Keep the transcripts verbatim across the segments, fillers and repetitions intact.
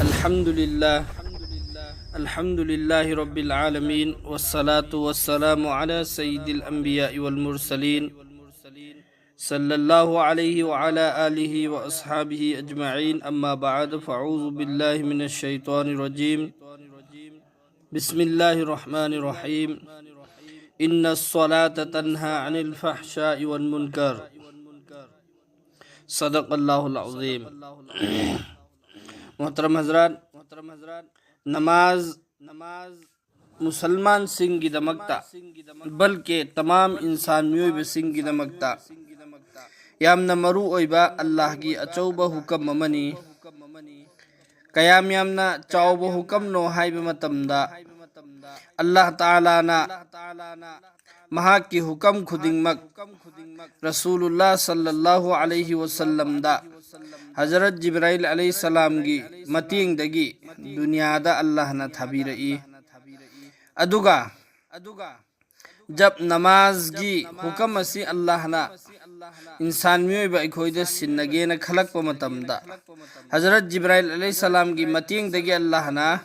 الحمد لله. الحمد لله رب العالمين، والصلاة والسلام على سيد الأنبياء والمرسلين، صلى الله عليه وعلى آله وأصحابه أجمعين. أما بعد، فأعوذ بالله من الشيطان الرجيم. بسم الله الرحمن الرحيم. إن الصلاة تنهى عن الفحشاء والمنكر. صدق الله العظيم. ꯃꯣꯍꯇꯔꯝ ꯍꯖꯔꯥꯠ, ꯅꯃꯥꯖ ꯃꯨꯁꯜꯃꯥꯟꯁꯤꯡꯒꯤꯗꯃꯛꯇ, ꯕꯜꯀꯦ ꯇꯃꯥꯝ ꯏꯟꯁꯥꯟ ꯃꯤꯑꯣꯏꯕꯁꯤꯡꯒꯤꯗꯃꯛꯇ ꯌꯥꯝꯅ ꯃꯔꯨ ꯑꯣꯏꯕ ꯑꯜꯂꯥꯍꯒꯤ ꯑꯆꯧꯕ ꯍꯨꯀꯝ ꯑꯃꯅꯤ꯫ ꯀꯌꯥꯝ ꯌꯥꯝꯅ ꯆꯥꯎꯕ ꯍꯨꯀꯝꯅꯣ ꯍꯥꯏꯕ ꯃꯇꯝꯗ, ꯑꯜꯂꯥꯍ ꯇꯥꯂꯥꯅ ꯃꯍꯥꯛꯀꯤ ꯍꯨꯀꯝ ꯈꯨꯗꯤꯡꯃꯛ ꯔꯁꯨꯂꯨꯜꯂꯥ ꯁꯜꯂꯜꯂꯥꯍꯨ ꯑꯂꯩꯍꯤ ꯋꯁꯜꯂꯝꯗ ꯍꯖꯔꯠ ꯖꯤꯕ꯭ꯔꯥꯏꯜ ꯑꯂꯩꯍꯤ ꯁꯂꯥꯝꯒꯤ ꯃꯇꯦꯡꯗꯒꯤ ꯗꯨꯅꯤꯌꯥꯗ ꯑꯜꯂꯥꯍꯅ ꯊꯥꯕꯤꯔꯛꯏ꯫ ꯑꯗꯨꯒ ꯖꯕ ꯅꯃꯥꯖꯒꯤ ꯍꯨꯀꯝ ꯑꯁꯤ ꯑꯜꯂꯥꯍꯅ ꯏꯟꯁꯥꯟ ꯃꯤꯑꯣꯏꯕ ꯑꯩꯈꯣꯏꯗ ꯁꯤꯟꯅꯒꯦꯅ ꯈꯜꯂꯛꯄ ꯃꯇꯝꯗ, ꯍꯖꯔꯠ ꯖꯤꯕ꯭ꯔꯥꯏꯜ ꯑꯂꯩꯍꯤ ꯁꯂꯥꯝꯒꯤ ꯃꯇꯦꯡꯗꯒꯤ ꯑꯜꯂꯥꯍꯅ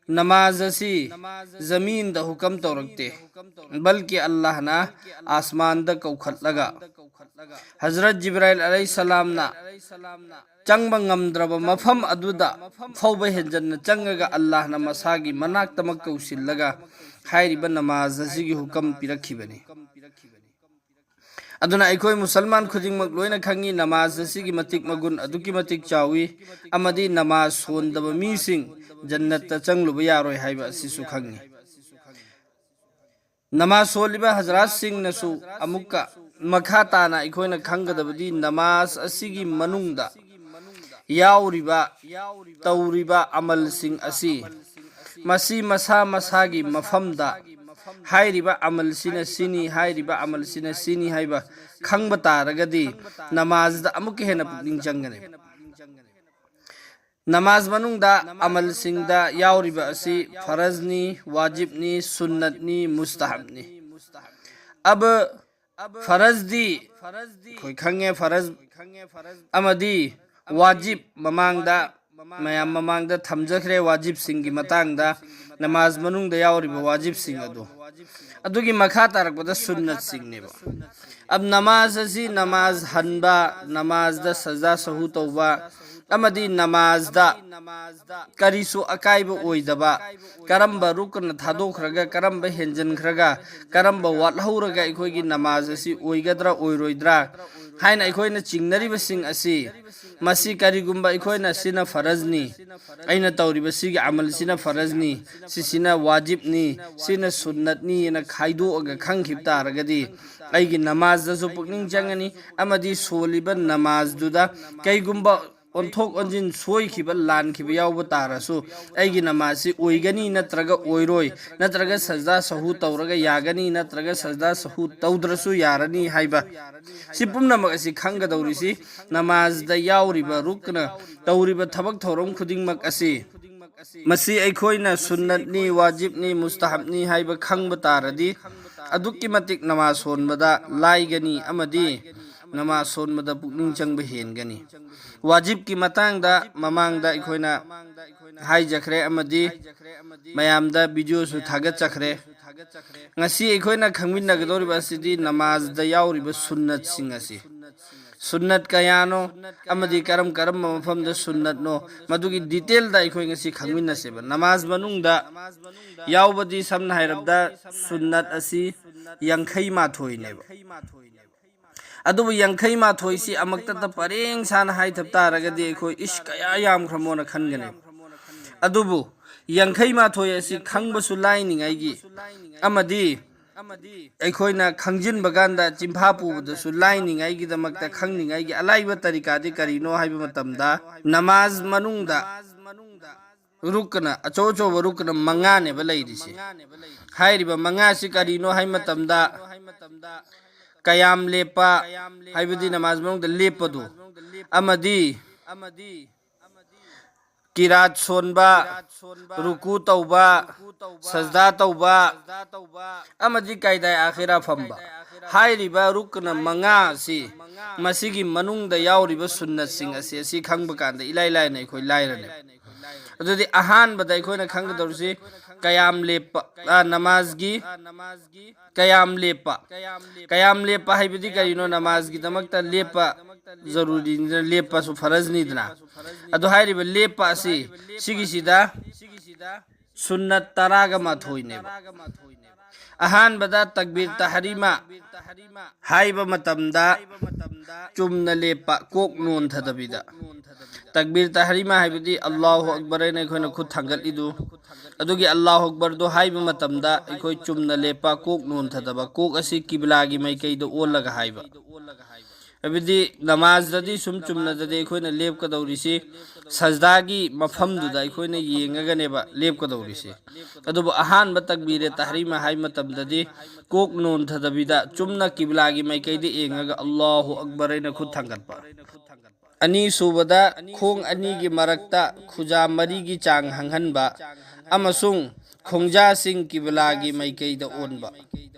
ꯅꯃꯥꯖ ꯑꯁꯤ ꯖꯃꯤꯟꯗ ꯍꯨꯀꯝ ꯇꯧꯔꯛꯇꯦ, ꯕꯜꯀꯤ ꯑꯜꯂꯥꯍꯅ ꯑꯥꯁꯃꯥꯟꯗ ꯀꯧꯈꯠꯂꯒ ꯍꯖꯔꯠ ꯖꯤꯕ꯭ꯔꯥꯏꯜ ꯑꯂꯩꯍꯤ ꯁꯂꯥꯝꯅ ꯆꯪꯕ ꯉꯝꯗ꯭ꯔꯕ ꯃꯐꯝ ꯑꯗꯨꯗ ꯐꯥꯎꯕ ꯍꯦꯟꯖꯟꯅ ꯆꯪꯉꯒ ꯑꯜꯂꯥꯍꯅ ꯃꯁꯥꯒꯤ ꯃꯅꯥꯛꯇꯃꯛ ꯀꯧꯁꯤꯜꯂꯒ ꯍꯥꯏꯔꯤꯕ ꯅꯃꯥꯖ ꯑꯁꯤꯒꯤ ꯍꯨꯀꯝ ꯄꯤꯔꯛꯈꯤꯕꯅꯤ꯫ ꯑꯗꯨꯅ ꯑꯩꯈꯣꯏ ꯃꯨꯁꯜꯃꯥꯟ ꯈꯨꯗꯤꯡꯃꯛ ꯂꯣꯏꯅ ꯈꯪꯉꯤ, ꯅꯃꯥꯖ ꯑꯁꯤꯒꯤ ꯃꯇꯤꯛ ꯃꯒꯨꯟ ꯑꯗꯨꯛꯀꯤ ꯃꯇꯤꯛ ꯆꯥꯎꯏ, ꯑꯃꯗꯤ ꯅꯃꯥꯖ ꯁꯣꯟꯗꯕ ꯃꯤꯁꯤꯡ ꯖꯟꯅꯠꯇ ꯆꯪꯂꯨꯕ ꯌꯥꯔꯣꯏ ꯍꯥꯏꯕ ꯑꯁꯤꯁꯨ ꯈꯪꯉꯤ꯫ ꯅꯃꯥꯖ ꯁꯣꯜꯂꯤꯕ ꯍꯖꯔꯥꯠꯁꯤꯡꯅꯁꯨ ꯑꯃꯨꯛꯀ ꯃꯈꯥ ꯇꯥꯅ ꯑꯩꯈꯣꯏꯅ ꯈꯪꯒꯗꯕꯗꯤ ꯅꯃꯥꯖ ꯑꯁꯤꯒꯤ ꯃꯅꯨꯡꯗ ꯌꯥꯎꯔꯤꯕ, ꯇꯧꯔꯤꯕ ꯑꯃꯜꯁꯤꯡ ꯑꯁꯤ ꯃꯁꯤ ꯃꯁꯥ ꯃꯁꯥꯒꯤ ꯃꯐꯝꯗ ꯍꯥꯏꯔꯤꯕ ꯑꯃꯜꯁꯤꯅ ꯁꯤꯅꯤ, ꯍꯥꯏꯔꯤꯕ ꯑꯃꯜꯁꯤꯅ ꯁꯤꯅꯤ ꯍꯥꯏꯕ ꯈꯪꯕ ꯇꯥꯔꯒꯗꯤ ꯅꯃꯥꯖꯗ ꯑꯃꯨꯛꯀ ꯍꯦꯟꯅ ꯄꯨꯛꯅꯤꯡ ꯆꯪꯒꯅꯤ꯫ ꯅꯃꯥꯖ ꯃꯅꯨꯡꯗ ꯑꯃꯜꯁꯤꯡꯗ ꯌꯥꯎꯔꯤꯕ ꯑꯁꯤ ꯐꯔꯖꯅꯤ, ꯋꯥꯖꯤꯕꯅꯤ, ꯁꯨꯟꯅꯠꯅꯤ, ꯃꯨꯁꯇꯍꯕꯅꯤ꯫ ꯑꯕ ꯐꯔꯖꯗꯤ ꯑꯩꯈꯣꯏ ꯈꯪꯉꯦ, ꯐꯔꯖ ꯑꯃꯗꯤ ꯋꯥꯖꯤꯕ ꯃꯃꯥꯡꯗ ꯃꯌꯥꯝ ꯃꯃꯥꯡꯗ ꯊꯝꯖꯈ꯭ꯔꯦ ꯋꯥꯖꯤꯕꯁꯤꯡꯒꯤ ꯃꯇꯥꯡꯗ, ꯅꯃꯥꯖ ꯃꯅꯨꯡꯗ ꯌꯥꯎꯔꯤꯕ ꯋꯥꯖꯤꯕꯁꯤꯡ ꯑꯗꯨ꯫ ꯑꯗꯨꯒꯤ ꯃꯈꯥ ꯇꯥꯔꯛꯄꯗ ꯁꯨꯟꯅꯠꯁꯤꯡꯅꯦꯕ꯫ ꯑꯕ ꯅꯃꯥꯖ ꯑꯁꯤ ꯅꯃꯥꯖ ꯍꯟꯕ, ꯅꯃꯥꯖꯗ ꯁꯖꯗꯥ ꯁꯍꯨ ꯇꯧꯕ, ꯑꯃꯗꯤ ꯅꯃꯥꯖꯗ ꯀꯔꯤꯁꯨ ꯑꯀꯥꯏꯕ ꯑꯣꯏꯗꯕ, ꯀꯔꯝꯕ ꯔꯨꯛꯅ ꯊꯥꯗꯣꯛꯈ꯭ꯔꯒ, ꯀꯔꯝꯕ ꯍꯦꯟꯖꯟꯈ꯭ꯔꯒ, ꯀꯔꯝꯕ ꯋꯥꯠꯍꯧꯔꯒ ꯑꯩꯈꯣꯏꯒꯤ ꯅꯃꯥꯖ ꯑꯁꯤ ꯑꯣꯏꯒꯗ꯭ꯔꯥ ꯑꯣꯏꯔꯣꯏꯗ꯭ꯔꯥ ꯍꯥꯏꯅ ꯑꯩꯈꯣꯏꯅ ꯆꯤꯡꯅꯔꯤꯕꯁꯤꯡ ꯑꯁꯤ, ꯃꯁꯤ ꯀꯔꯤꯒꯨꯝꯕ ꯑꯩꯈꯣꯏꯅ ꯁꯤꯅ ꯐꯔꯖꯅꯤ, ꯑꯩꯅ ꯇꯧꯔꯤꯕ ꯁꯤꯒꯤ ꯑꯃꯜꯁꯤꯅ ꯐꯔꯖꯅꯤ, ꯁꯤꯁꯤꯅ ꯋꯥꯖꯤꯕꯅꯤ, ꯁꯤꯅ ꯁꯨꯟꯅꯠꯅꯤ ꯍꯥꯏꯅ ꯈꯥꯏꯗꯣꯛꯑꯒ ꯈꯪꯈꯤꯕ ꯇꯥꯔꯒꯗꯤ, ꯑꯩꯒꯤ ꯅꯃꯥꯖꯗꯁꯨ ꯄꯨꯛꯅꯤꯡ ꯆꯪꯒꯅꯤ, ꯑꯃꯗꯤ ꯁꯣꯜꯂꯤꯕ ꯅꯃꯥꯖꯗꯨꯗ ꯀꯩꯒꯨꯝꯕ ꯑꯣꯟꯊꯣꯛ ꯑꯣꯟꯁꯤꯟ ꯁꯣꯏꯈꯤꯕ, ꯂꯥꯟꯈꯤꯕ ꯌꯥꯎꯕ ꯇꯥꯔꯁꯨ, ꯑꯩꯒꯤ ꯅꯃꯥꯖꯁꯤ ꯑꯣꯏꯒꯅꯤ ꯅꯠꯇ꯭ꯔꯒ ꯑꯣꯏꯔꯣꯏ, ꯅꯠꯇ꯭ꯔꯒ ꯁꯖꯗꯥ ꯁꯍꯨ ꯇꯧꯔꯒ ꯌꯥꯒꯅꯤ ꯅꯠꯇ꯭ꯔꯒ ꯁꯖꯗꯥ ꯁꯍꯨ ꯇꯧꯗ꯭ꯔꯁꯨ ꯌꯥꯔꯅꯤ ꯍꯥꯏꯕ, ꯁꯤ ꯄꯨꯝꯅꯃꯛ ꯑꯁꯤ ꯈꯪꯒꯗꯧꯔꯤꯁꯤ ꯅꯃꯥꯖꯗ ꯌꯥꯎꯔꯤꯕ ꯔꯨꯛꯅ ꯇꯧꯔꯤꯕ ꯊꯕꯛ ꯊꯧꯔꯝ ꯈꯨꯗꯤꯡꯃꯛ ꯑꯁꯤ, ꯃꯁꯤ ꯑꯩꯈꯣꯏꯅ ꯁꯨꯟꯅꯠꯅꯤ, ꯋꯥꯖꯤꯕꯅꯤ, ꯃꯨꯁꯇꯍꯕꯅꯤ ꯍꯥꯏꯕ ꯈꯪꯕ ꯇꯥꯔꯗꯤ, ꯑꯗꯨꯛꯀꯤ ꯃꯇꯤꯛ ꯅꯃꯥꯖ ꯁꯣꯟꯕꯗ ꯂꯥꯏꯒꯅꯤ ꯑꯃꯗꯤ ꯅꯃꯥꯖ ꯁꯣꯟꯕꯗ ꯄꯨꯛꯅꯤꯡ ꯆꯪꯕ ꯍꯦꯟꯒꯅꯤ꯫ ꯋꯥꯖꯤꯕꯀꯤ ꯃꯇꯥꯡꯗ ꯃꯃꯥꯡꯗ ꯑꯩꯈꯣꯏꯅ ꯍꯥꯏꯖꯈ꯭ꯔꯦ ꯑꯃꯗꯤ ꯃꯌꯥꯝꯗ ꯚꯤꯗꯤꯑꯣꯁꯨ ꯊꯥꯒꯠꯆꯈ꯭ꯔꯦ꯫ ꯉꯁꯤ ꯑꯩꯈꯣꯏꯅ ꯈꯪꯃꯤꯟꯅꯒꯗꯧꯔꯤꯕ ꯑꯁꯤꯗꯤ ꯅꯃꯥꯖꯗ ꯌꯥꯎꯔꯤꯕ ꯁꯨꯟꯅꯠꯁꯤꯡ ꯑꯁꯤ, ꯁꯨꯟꯅꯠ ꯀꯌꯥꯅꯣ ꯑꯃꯗꯤ ꯀꯔꯝ ꯀꯔꯝꯕ ꯃꯐꯝꯗ ꯁꯨꯟꯅꯠꯅꯣ, ꯃꯗꯨꯒꯤ ꯗꯤꯇꯦꯜꯗ ꯑꯩꯈꯣꯏ ꯉꯁꯤ ꯈꯪꯃꯤꯟꯅꯁꯦꯕ꯫ ꯅꯃꯥꯖ ꯃꯅꯨꯡꯗ ꯌꯥꯎꯕꯗꯤ ꯁꯝꯅ ꯍꯥꯏꯔꯕꯗ ꯁꯨꯟꯅꯠ ꯑꯁꯤ ꯌꯥꯡꯈꯩ ꯃꯥꯊꯣꯏꯅꯦꯕ꯫ ꯑꯗꯨꯕꯨ ꯌꯥꯡꯈꯩ ꯃꯥꯊꯣꯏꯁꯤ ꯑꯃꯨꯛꯇꯗ ꯄꯔꯦꯡ ꯁꯥꯅ ꯍꯥꯏꯊꯕ ꯇꯥꯔꯒꯗꯤ ꯑꯩꯈꯣꯏ ꯏꯁ ꯀꯌꯥ ꯌꯥꯝꯈ꯭ꯔꯃꯣꯅ ꯈꯟꯒꯅꯦꯕ꯫ ꯑꯗꯨꯕꯨ ꯌꯥꯡꯈꯩ ꯃꯥꯊꯣꯏ ꯑꯁꯤ ꯈꯪꯕꯁꯨ ꯂꯥꯏꯅꯤꯡꯉꯥꯏꯒꯤ ꯑꯃꯗꯤ ꯑꯩꯈꯣꯏꯅ ꯈꯪꯖꯤꯟꯕ ꯀꯥꯟꯗ ꯆꯤꯟꯐꯥ ꯄꯨꯕꯗꯁꯨ ꯂꯥꯏꯅꯤꯡꯉꯥꯏꯒꯤꯗꯃꯛꯇ ꯈꯪꯅꯤꯡꯉꯥꯏꯒꯤ ꯑꯂꯥꯏꯕ ꯇꯔꯤꯀꯥꯗꯤ ꯀꯔꯤꯅꯣ ꯍꯥꯏꯕ ꯃꯇꯝꯗ, ꯅꯃꯥꯖ ꯃꯅꯨꯡꯗ ꯔꯨꯛꯅ, ꯑꯆꯧ ꯑꯆꯧꯕ ꯔꯨꯛꯅ ꯃꯉꯥꯅꯦꯕ ꯂꯩꯔꯤꯁꯦ꯫ ꯍꯥꯏꯔꯤꯕ ꯃꯉꯥꯁꯤ ꯀꯔꯤꯅꯣ ꯍꯥꯏꯕ ꯃꯇꯝꯗ, ꯀꯌꯥꯝ ꯂꯦꯞꯄ ꯍꯥꯏꯕꯗꯤ ꯅꯃꯥꯖ ꯃꯅꯨꯡꯗ ꯂꯦꯞꯄꯗꯨ, ꯑꯃꯗꯤ ꯀꯤꯔꯥꯠ ꯁꯣꯟꯕ, ꯔꯨꯀꯨ ꯇꯧꯕ, ꯁꯖꯗꯥ ꯇꯧꯕ, ꯑꯃꯗꯤ ꯀꯥꯏꯗꯥꯏ ꯑꯥꯈꯤꯔꯥ ꯐꯝꯕ꯫ ꯍꯥꯏꯔꯤꯕ ꯔꯨꯛꯅ ꯃꯉꯥ ꯑꯁꯤ, ꯃꯁꯤꯒꯤ ꯃꯅꯨꯡꯗ ꯌꯥꯎꯔꯤꯕ ꯁꯨꯟꯅꯠꯁꯤꯡ ꯑꯁꯤ, ꯑꯁꯤ ꯈꯪꯕ ꯀꯥꯟꯗ ꯏꯂꯥꯏ ꯂꯥꯏꯅ ꯑꯩꯈꯣꯏ ꯂꯥꯏꯔꯅꯤ꯫ ꯑꯗꯨꯗꯤ ꯑꯍꯥꯟꯕꯗ ꯑꯩꯈꯣꯏꯅ ꯈꯪꯒꯗꯧꯔꯤꯁꯤ ꯀꯌꯥꯝ ꯂꯦꯞꯄ, ꯑ, ꯅꯃꯥꯖꯒꯤ ꯀꯌꯥꯝ ꯂꯦꯞꯄ꯫ ꯀꯌꯥꯝ ꯂꯦꯞꯄ ꯍꯥꯏꯕꯗꯤ ꯀꯔꯤꯅꯣ? ꯅꯃꯥꯖꯒꯤꯗꯃꯛꯇ ꯂꯦꯞꯄ ꯖꯔꯨꯔꯤꯅꯤꯗꯅ, ꯂꯦꯞꯄꯁꯨ ꯐꯔꯖꯅꯤꯗꯅ꯫ ꯑꯗꯨ ꯍꯥꯏꯔꯤꯕ ꯂꯦꯞꯄ ꯑꯁꯤ, ꯁꯤꯒꯤꯁꯤꯗ ꯁꯨꯟꯅꯠ ꯇꯔꯥꯒ ꯃꯥꯊꯣꯏꯅꯦꯕ꯫ ꯑꯍꯥꯟꯕꯗ ꯇꯛꯕꯤꯔ ꯇꯍꯔꯤꯃꯥ ꯍꯥꯏꯕ ꯃꯇꯝꯗ ꯆꯨꯝꯅ ꯂꯦꯞꯄ, ꯀꯣꯛ ꯅꯣꯟꯊꯗꯕꯤꯗ꯫ ꯇꯛꯕꯤꯔ ꯇꯍꯔꯤꯃꯥ ꯍꯥꯏꯕꯗꯤ ꯑꯜꯂꯥꯍꯨ ꯑꯛꯕꯔ ꯍꯥꯏꯅ ꯑꯩꯈꯣꯏꯅ ꯈꯨꯠ ꯊꯥꯡꯒꯠꯂꯤꯗꯨ, ꯑꯗꯨꯒꯤ ꯑꯜꯂꯥꯍꯨ ꯑꯛꯕꯔꯗꯨ ꯍꯥꯏꯕ ꯃꯇꯝꯗ ꯑꯩꯈꯣꯏ ꯆꯨꯝꯅ ꯂꯦꯞꯄ, ꯀꯣꯛ ꯅꯣꯟꯊꯗꯕ, ꯀꯣꯛ ꯑꯁꯤ ꯀꯤꯕꯤꯂꯥꯒꯤ ꯃꯥꯏꯀꯩꯗ ꯑꯣꯜꯂꯒ ꯍꯥꯏꯕ꯫ ꯍꯥꯏꯕꯗꯤ ꯅꯃꯥꯖꯗꯗꯤ ꯁꯨꯝ ꯆꯨꯝꯅꯗꯗꯤ ꯑꯩꯈꯣꯏꯅ ꯂꯦꯞꯀꯗꯧꯔꯤꯁꯤ ꯁꯖꯗꯥꯒꯤ ꯃꯐꯝꯗꯨꯗ ꯑꯩꯈꯣꯏꯅ ꯌꯦꯡꯉꯒꯅꯦꯕ ꯂꯦꯞꯀꯗꯧꯔꯤꯁꯤ꯫ ꯑꯗꯨꯕꯨ ꯑꯍꯥꯟꯕ ꯇꯛꯕꯤꯔꯦ ꯇꯍꯔꯤꯃꯥ ꯍꯥꯏ ꯃꯇꯝꯗꯗꯤ ꯀꯣꯛ ꯅꯣꯟꯊꯗꯕꯤꯗ ꯆꯨꯝꯅ ꯀꯤꯕꯤꯂꯥꯒꯤ ꯃꯥꯏꯀꯩꯗ ꯌꯦꯡꯉꯒ ꯑꯜꯂꯥꯍꯨ ꯑꯛꯕꯔ ꯍꯥꯏꯅ ꯈꯨꯠ ꯊꯥꯡꯒꯠꯄ꯫ ꯑꯅꯤꯁꯨꯕꯗ, ꯈꯣꯡ ꯑꯅꯤꯒꯤ ꯃꯔꯛꯇ ꯈꯨꯖꯥ ꯃꯔꯤꯒꯤ ꯆꯥꯡ ꯍꯥꯡꯍꯟꯕ ꯑꯃꯁꯨꯡ ꯈꯣꯡꯖꯥꯁꯤꯡ ꯀꯤꯕꯤꯂꯥꯒꯤ ꯃꯥꯏꯀꯩꯗ ꯑꯣꯟꯕ꯫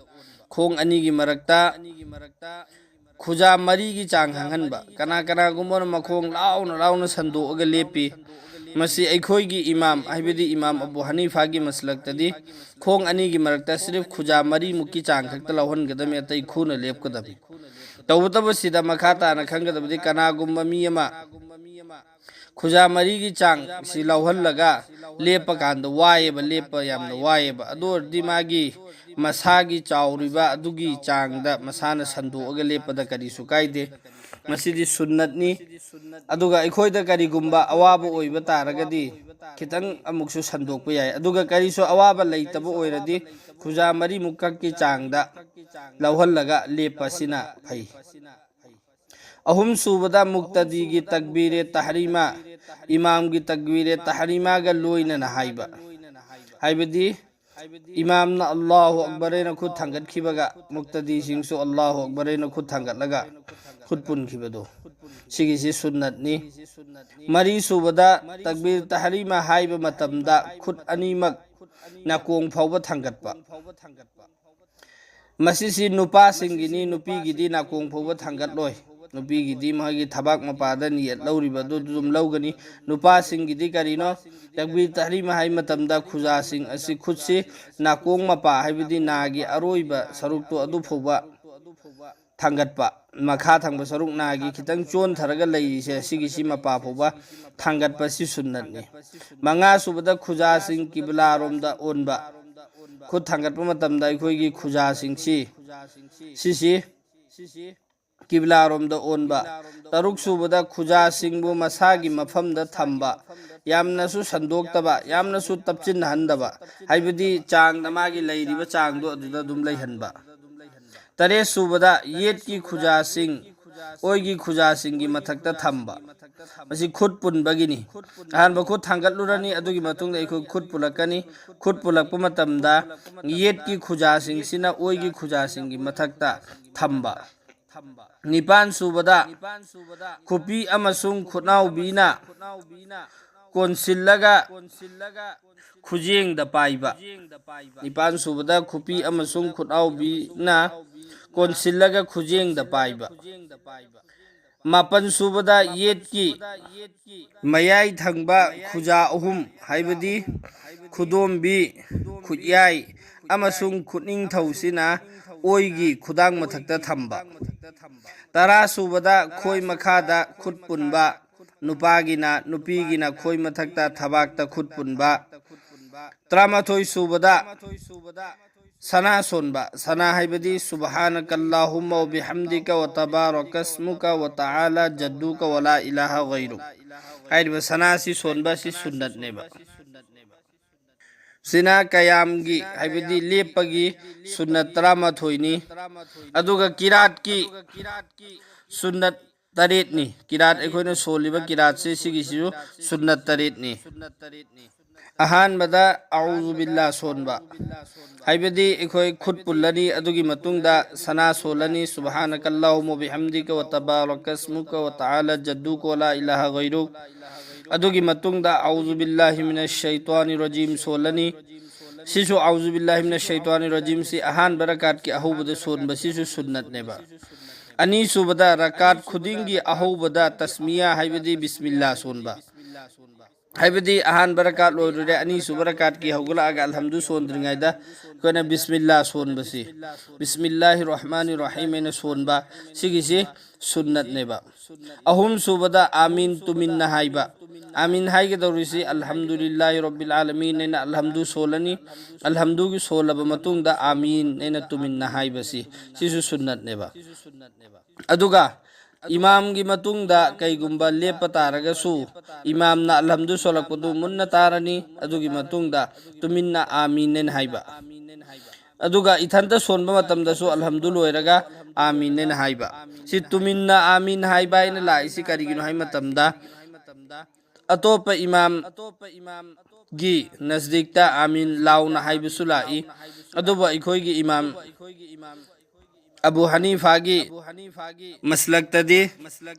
ꯈꯣꯡ ꯑꯅꯤꯒꯤ ꯃꯔꯛꯇ ꯈꯨꯖꯥ ꯃꯔꯤꯒꯤ ꯆꯥꯡ ꯍꯥꯡꯍꯟꯕ꯫ ꯀꯅꯥ ꯀꯅꯥꯒꯨꯝꯕꯅ ꯃꯈꯣꯡ ꯂꯥꯎꯅ ꯂꯥꯎꯅ ꯁꯟꯗꯣꯛꯑꯒ ꯂꯦꯞꯄꯤ꯫ ꯃꯁꯤ ꯑꯩꯈꯣꯏꯒꯤ ꯏꯃꯥꯝ, ꯍꯥꯏꯕꯗꯤ ꯏꯃꯥꯝ ꯑꯕꯨ ꯍꯅꯤꯐꯥꯒꯤ ꯃꯁꯂꯛꯇꯗꯤ ꯈꯣꯡ ꯑꯅꯤꯒꯤ ꯃꯔꯛꯇ ꯁꯤꯔꯤꯐ ꯈꯨꯖꯥ ꯃꯔꯤꯃꯨꯛꯀꯤ ꯆꯥꯡ ꯈꯛꯇ ꯂꯧꯍꯟꯒꯗꯕꯅꯤ, ꯑꯇꯩ ꯈꯨꯅ ꯂꯦꯞꯀꯗꯕꯅꯤ꯫ ꯇꯧꯕꯇꯕꯨ ꯁꯤꯗ ꯃꯈꯥ ꯇꯥꯅ ꯈꯪꯒꯗꯕꯗꯤ ꯀꯅꯥꯒꯨꯝꯕ ꯃꯤ ꯑꯃ ꯈꯨꯖꯥ ꯃꯔꯤꯒꯤ ꯆꯥꯡ ꯁꯤ ꯂꯧꯍꯜꯂꯒ ꯂꯦꯞꯄ ꯀꯥꯟꯗ ꯋꯥꯏꯑꯦꯕ, ꯂꯦꯞꯄ ꯌꯥꯝꯅ ꯋꯥꯏꯑꯦꯕ꯫ ꯑꯗꯨ ꯑꯣꯏꯔꯗꯤ ꯃꯥꯒꯤ ꯃꯁꯥꯒꯤ ꯆꯥꯎꯔꯤꯕ ꯑꯗꯨꯒꯤ ꯆꯥꯡꯗ ꯃꯁꯥꯅ ꯁꯟꯗꯣꯛꯑꯒ ꯂꯦꯞꯄꯗ ꯀꯔꯤꯁꯨ ꯀꯥꯏꯗꯦ꯫ ꯃꯁꯤꯗꯤ ꯁꯨꯟꯅꯠꯅꯤ꯫ ꯑꯗꯨꯒ ꯑꯩꯈꯣꯏꯗ ꯀꯔꯤꯒꯨꯝꯕ ꯑꯋꯥꯕ ꯑꯣꯏꯕ ꯇꯥꯔꯒꯗꯤ ꯈꯤꯇꯪ ꯑꯃꯨꯛꯁꯨ ꯁꯟꯗꯣꯛꯄ ꯌꯥꯏ꯫ ꯑꯗꯨꯒ ꯀꯔꯤꯁꯨ ꯑꯋꯥꯕ ꯂꯩꯇꯕ ꯑꯣꯏꯔꯗꯤ ꯈꯨꯖꯥ ꯃꯔꯤꯃꯨꯛ ꯀꯛꯀꯤ ꯆꯥꯡꯗ ꯂꯧꯍꯜꯂꯒ ꯂꯦꯞꯄꯁꯤꯅ ꯐꯩ꯫ ꯑꯍꯨꯝꯁꯨꯕꯗ ꯃꯨꯛꯇꯗꯤꯒꯤ ꯇꯛꯕꯤꯔꯦ ꯇꯍꯔꯤꯃꯥ, ꯏꯃꯥꯝꯒꯤ ꯇꯛꯕꯤꯔꯦ ꯇꯍꯔꯤꯃꯥꯒ ꯂꯣꯏꯅꯅ ꯍꯥꯏꯕ꯫ ꯍꯥꯏꯕꯗꯤ ꯏꯃꯥꯝꯅ "ꯑꯜꯂꯥꯍꯨ ꯑꯛꯕꯔ" ꯍꯥꯏꯅ ꯈꯨꯠ ꯊꯥꯡꯒꯠꯈꯤꯕꯒ ꯃꯨꯛꯇꯗꯤꯁꯤꯡꯁꯨ "ꯑꯜꯂꯥꯍꯨ ꯑꯛꯕꯔ" ꯍꯥꯏꯅ ꯈꯨꯠ ꯊꯥꯡꯒꯠꯂꯒ ꯈꯨꯠ ꯄꯨꯟꯈꯤꯕꯗꯣ, ꯁꯤꯒꯤꯁꯤ ꯁꯨꯟꯅꯠꯅꯤ꯫ ꯃꯔꯤꯁꯨꯕꯗ ꯇꯛꯕꯤꯔ ꯇꯍꯔꯤꯃ ꯍꯥꯏꯕ ꯃꯇꯝꯗ ꯈꯨꯠ ꯑꯅꯤꯃꯛ ꯅꯥꯀꯣꯡ ꯐꯥꯎꯕ ꯊꯥꯡꯒꯠꯄ꯫ ꯃꯁꯤꯁꯤ ꯅꯨꯄꯥꯁꯤꯡꯒꯤꯅꯤ, ꯅꯨꯄꯤꯒꯤꯗꯤ ꯅꯥꯀꯣꯡ ꯐꯥꯎꯕ ꯊꯥꯡꯒꯠꯂꯣꯏ꯫ ꯅꯨꯄꯤꯒꯤꯗꯤ ꯃꯥꯒꯤ ꯊꯕꯥꯛ ꯃꯄꯥꯗ ꯅꯤꯌꯠ ꯂꯧꯔꯤꯕ ꯑꯗꯨ ꯑꯗꯨꯝ ꯂꯧꯒꯅꯤ꯫ ꯅꯨꯄꯥꯁꯤꯡꯒꯤꯗꯤ ꯀꯔꯤꯅꯣ? ꯇꯛꯕꯤꯔ ꯇꯍꯔꯤꯃ ꯍꯥꯏ ꯃꯇꯝꯗ ꯈꯨꯖꯥꯁꯤꯡ ꯑꯁꯤ ꯈꯨꯠꯁꯤ ꯅꯥꯀꯣꯡ ꯃꯄꯥ, ꯍꯥꯏꯕꯗꯤ ꯅꯥꯒꯤ ꯑꯔꯣꯏꯕ ꯁꯔꯨꯛꯇꯣ ꯑꯗꯨ ꯐꯥꯎꯕ ꯊꯥꯡꯒꯠꯄ, ꯃꯈꯥ ꯊꯪꯕ ꯁꯔꯨꯛ ꯅꯥꯒꯤ ꯈꯤꯇꯪ ꯆꯣꯟꯊꯔꯒ ꯂꯩꯔꯤꯁꯦ, ꯁꯤꯒꯤꯁꯤ ꯃꯄꯥ ꯐꯥꯎꯕ ꯊꯥꯡꯒꯠꯄꯁꯤ ꯁꯨꯟꯅꯠꯅꯤ꯫ ꯃꯉꯥꯁꯨꯕꯗ ꯈꯨꯖꯥꯁꯤꯡ ꯀꯤꯕꯂꯥꯔꯣꯝꯗ ꯑꯣꯟꯕ꯫ ꯈꯨꯠ ꯊꯥꯡꯒꯠꯄ ꯃꯇꯝꯗ ꯑꯩꯈꯣꯏꯒꯤ ꯈꯨꯖꯥꯁꯤꯡꯁꯤ, ꯁꯤꯁꯤ ꯀꯤꯕꯂꯥꯔꯣꯝꯗ ꯑꯣꯟꯕ꯫ ꯇꯔꯨꯛꯁꯨꯕꯗ ꯈꯨꯖꯥꯁꯤꯡꯕꯨ ꯃꯁꯥꯒꯤ ꯃꯐꯝꯗ ꯊꯝꯕ, ꯌꯥꯝꯅꯁꯨ ꯁꯟꯗꯣꯛꯇꯕ, ꯌꯥꯝꯅꯁꯨ ꯇꯞꯁꯤꯟꯅꯍꯟꯗꯕ, ꯍꯥꯏꯕꯗꯤ ꯆꯥꯡꯗ ꯃꯥꯒꯤ ꯂꯩꯔꯤꯕ ꯆꯥꯡꯗꯣ ꯑꯗꯨꯗ ꯑꯗꯨꯝ ꯂꯩꯍꯟꯕ꯫ ꯇꯔꯦꯠꯁꯨꯕꯗ ꯌꯦꯠꯀꯤ ꯈꯨꯖꯥꯁꯤꯡ ꯑꯣꯏꯒꯤ ꯈꯨꯖꯥꯁꯤꯡꯒꯤ ꯃꯊꯛꯇ ꯊꯝꯕ꯫ ꯃꯁꯤ ꯈꯨꯠ ꯄꯨꯟꯕꯒꯤꯅꯤ꯫ ꯑꯍꯥꯟꯕ ꯈꯨꯠ ꯊꯥꯡꯒꯠꯂꯨꯔꯅꯤ, ꯑꯗꯨꯒꯤ ꯃꯇꯨꯡꯗ ꯑꯩꯈꯣꯏ ꯈꯨꯠ ꯄꯨꯜꯂꯛꯀꯅꯤ꯫ ꯈꯨꯠ ꯄꯨꯜꯂꯛꯄ ꯃꯇꯝꯗ ꯌꯦꯠꯀꯤ ꯈꯨꯖꯥꯁꯤꯡꯁꯤꯅ ꯑꯣꯏꯒꯤ ꯈꯨꯖꯥꯁꯤꯡꯒꯤ ꯃꯊꯛꯇ ꯊꯝꯕ꯫ ꯅꯤꯄꯥꯟ ꯁꯨꯕꯗ ꯈꯨꯄꯤ ꯑꯃꯁꯨꯡ ꯈꯨꯠꯅꯥꯎꯕꯤꯅ ꯀꯣꯟꯁꯤꯜꯂꯒ ꯈꯨꯖꯦꯡꯗ ꯄꯥꯏꯕ꯫ ꯅꯤꯄꯥꯟ ꯁꯨꯕꯗ ꯈꯨꯄꯤ ꯑꯃꯁꯨꯡ ꯈꯨꯠꯅꯥꯎꯕꯤꯅ ꯀꯣꯟꯁꯤꯜꯂꯒ ꯈꯨꯖꯦꯡꯗ ꯄꯥꯏꯕ꯫ ꯃꯥꯄꯟ ꯁꯨꯕꯗ ꯌꯦꯠꯀꯤ ꯃꯌꯥꯏ ꯊꯪꯕ ꯈꯨꯖꯥ ꯑꯍꯨꯝ, ꯍꯥꯏꯕꯗꯤ ꯈꯨꯗꯣꯝꯕꯤ, ꯈꯨꯠꯌꯥꯏ ꯑꯃꯁꯨꯡ ꯈꯨꯠꯅꯤꯡꯊꯧꯁꯤꯅ ꯑꯣꯏꯒꯤ ꯈꯨꯗꯥꯡ ꯃꯊꯛꯇ ꯊꯝꯕ꯫ ꯇꯔꯥ ꯁꯨꯕꯗ ꯈꯣꯏ ꯃꯈꯥꯗ ꯈꯨꯠ ꯄꯨꯟꯕ, ꯅꯨꯄꯥꯒꯤꯅ, ꯅꯨꯄꯤꯒꯤꯅ ꯈꯣꯏ ꯃꯊꯛꯇ ꯊꯕꯥꯛꯇ ꯈꯨꯠ ꯄꯨꯟꯕ꯫ ꯇꯔꯥꯃꯥꯊꯣꯏ ꯁꯨꯕꯗ ꯁꯅꯥ ꯁꯣꯟꯕ꯫ ꯁꯅꯥ ꯍꯥꯏꯕꯗꯤ "ꯁꯨꯕꯍꯥꯅꯀꯜꯂꯥꯍꯨꯝꯃ ꯋꯕꯤꯍꯝꯗꯤꯀ ꯋꯇꯕꯥꯔꯀꯁꯃꯨꯀ ꯋꯇꯥꯂꯥ ꯖꯗꯨꯀ ꯋꯂꯥ ꯏꯂꯥꯍ ꯒꯩꯔꯨꯛ" ꯍꯥꯏꯔꯤꯕ ꯁꯅꯥꯁꯤ ꯁꯣꯟꯕ ꯑꯁꯤ ꯁꯨꯟꯅꯠꯅꯦꯕ꯫ ꯁꯤꯅ ꯀꯌꯥꯝꯒꯤ, ꯍꯥꯏꯕꯗꯤ ꯂꯦꯞꯄꯒꯤ ꯁꯨꯟꯅꯠ ꯇꯔꯥꯃꯥꯊꯣꯏꯅꯤ꯫ ꯑꯗꯨꯒ ꯀꯤꯔꯥꯠꯀꯤ ꯁꯨꯟꯅꯠ ꯇꯔꯦꯠꯅꯤ꯫ ꯀꯤꯔꯥꯠ, ꯑꯩꯈꯣꯏꯅ ꯁꯣꯜꯂꯤꯕ ꯀꯤꯔꯥꯠꯁꯦ, ꯁꯤꯒꯤꯁꯤꯁꯨ ꯁꯨꯟꯅꯠ ꯇꯔꯦꯠꯅꯤ꯫ ꯑꯍꯥꯟꯕꯗ ꯑꯎꯖꯨ ꯕꯤꯜꯂꯥ ꯁꯣꯟꯕ, ꯍꯥꯏꯕꯗꯤ ꯑꯩꯈꯣꯏ ꯈꯨꯠ ꯄꯨꯜꯂꯅꯤ, ꯑꯗꯨꯒꯤ ꯃꯇꯨꯡꯗ ꯁꯅꯥ ꯁꯣꯜꯂꯅꯤ, ꯁꯨꯕꯍꯥꯅꯀꯜꯂꯥꯍꯨꯝꯃ ꯕꯤꯍꯝꯗꯤꯀ ꯋ ꯇꯕꯥꯔꯀꯁꯃꯨꯀ ꯋ ꯇꯥꯂꯥ ꯖꯗꯨꯀ ꯋ ꯂꯥ ꯏꯂꯥꯍ ꯒꯩꯔꯨꯛ꯫ ꯑꯗꯨꯒꯤ ꯃꯇꯨꯡꯗ ꯑꯎꯖꯨ ꯕꯤꯜꯂꯥꯍꯤ ꯃꯤꯅꯁ ꯁꯩꯇ꯭ꯋꯥꯅꯤ ꯔꯖꯤꯝ ꯁꯣꯜꯂꯅꯤ꯫ ꯁꯤꯁꯨ ꯑꯎꯖꯨ ꯕꯤꯜꯂꯥꯍꯤ ꯃꯤꯅꯁ ꯁꯩꯇ꯭ꯋꯥꯅꯤ ꯔꯖꯤꯝꯁꯤ ꯑꯍꯥꯟꯕ ꯔꯀꯥꯠꯀꯤ ꯑꯍꯧꯕꯗ ꯁꯣꯟꯕ, ꯁꯤꯁꯨ ꯁꯨꯟꯅꯠꯅꯦꯕ꯫ ꯑꯅꯤꯁꯨꯕꯗ ꯔꯀꯥꯠ ꯈꯨꯗꯤꯡꯒꯤ ꯑꯍꯧꯕꯗ ꯇꯁꯃꯤꯌꯥ, ꯍꯥꯏꯕꯗꯤ ꯕꯤꯁꯃꯤꯜꯂꯥ ꯁꯣꯟꯕ꯫ ꯍꯥꯏꯕꯗꯤ ꯑꯍꯥꯟꯕ ꯔꯀꯥꯠ ꯂꯣꯏꯔꯨꯔꯦ, ꯑꯅꯤꯁꯨꯕ ꯔꯀꯥꯠꯀꯤ ꯍꯧꯒꯠꯂꯛꯑꯒ ꯑꯜꯍꯝꯗꯨ ꯁꯣꯟꯗ꯭ꯔꯤꯉꯩꯗ ꯑꯩꯈꯣꯏꯅ ꯕꯤꯁꯃꯤꯜꯂꯥ ꯁꯣꯟꯕꯁꯤ, ꯕꯤꯁꯃꯤꯜꯂꯥꯍꯤ ꯔꯍꯃꯥꯅꯤ ꯔꯍꯤꯝ ꯍꯥꯏꯅ ꯁꯣꯟꯕ, ꯁꯤꯒꯤꯁꯤ ꯁꯨꯟꯅꯠꯅꯦꯕ꯫ ꯑꯍꯨꯝꯁꯨꯕꯗ ꯑꯥꯃꯤꯟ ꯇꯨꯃꯤꯟꯅ ꯍꯥꯏꯕ꯫ ꯑꯥꯃꯤꯟ ꯍꯥꯏꯒꯗꯧꯔꯤꯁꯤ ꯑꯜꯍꯝꯗꯨꯂꯤꯜꯂꯥꯍꯤ ꯔꯕꯤꯜ ꯑꯥꯂꯃꯤꯟ ꯍꯥꯏꯅ ꯑꯜꯍꯝꯗꯨ ꯁꯣꯜꯂꯅꯤ꯫ ꯑꯜꯍꯝꯗꯨꯒꯤ ꯁꯣꯜꯂꯕ ꯃꯇꯨꯡꯗ ꯑꯥꯃꯤꯟ ꯍꯥꯏꯅ ꯇꯨꯃꯤꯟꯅ ꯍꯥꯏꯕꯁꯤ, ꯁꯤꯁꯨ ꯁꯨꯟꯅꯠꯅꯦꯕ꯫ ꯑꯗꯨꯒ ꯏꯃꯥꯝꯒꯤ ꯃꯇꯨꯡꯗ ꯀꯩꯒꯨꯝꯕ ꯂꯦꯞꯄ ꯇꯥꯔꯒꯁꯨ, ꯏꯃꯥꯝꯅ ꯑꯜꯍꯝꯗꯨ ꯁꯣꯜꯂꯛꯄꯗꯨ ꯃꯨꯟꯅ ꯇꯥꯔꯅꯤ, ꯑꯗꯨꯒꯤ ꯃꯇꯨꯡꯗ ꯇꯨꯃꯤꯟꯅ ꯑꯥꯃꯤꯟ ꯍꯥꯏꯅ ꯍꯥꯏꯕ꯫ ꯑꯗꯨꯒ ꯏꯊꯟꯇ ꯁꯣꯟꯕ ꯃꯇꯝꯗꯁꯨ ꯑꯜꯍꯝꯗꯨ ꯂꯣꯏꯔꯒ ꯑꯥꯃꯤꯟ ꯍꯥꯏꯅ ꯍꯥꯏꯕ꯫ ꯁꯤ ꯇꯨꯃꯤꯟꯅ ꯑꯥꯃꯤꯟ ꯍꯥꯏꯕ ꯍꯥꯏꯅ ꯂꯥꯛꯏꯁꯤ ꯀꯔꯤꯒꯤꯅꯣ ꯍꯥꯏꯕ ꯃꯇꯝꯗ, ꯑꯇꯣꯞꯄ ꯏꯃꯥꯝꯒꯤ ꯅꯖꯗꯤꯛꯇ ꯑꯥꯃꯤꯟ ꯂꯥꯎꯅ ꯍꯥꯏꯕꯁꯨ ꯂꯥꯛꯏ꯫ ꯑꯗꯨꯕꯨ ꯑꯩꯈꯣꯏꯒꯤ ꯏꯃꯥꯝ ꯑꯕꯨ ꯍꯅꯤꯐꯥꯒꯤ ꯃꯁꯂꯛꯇꯗꯤ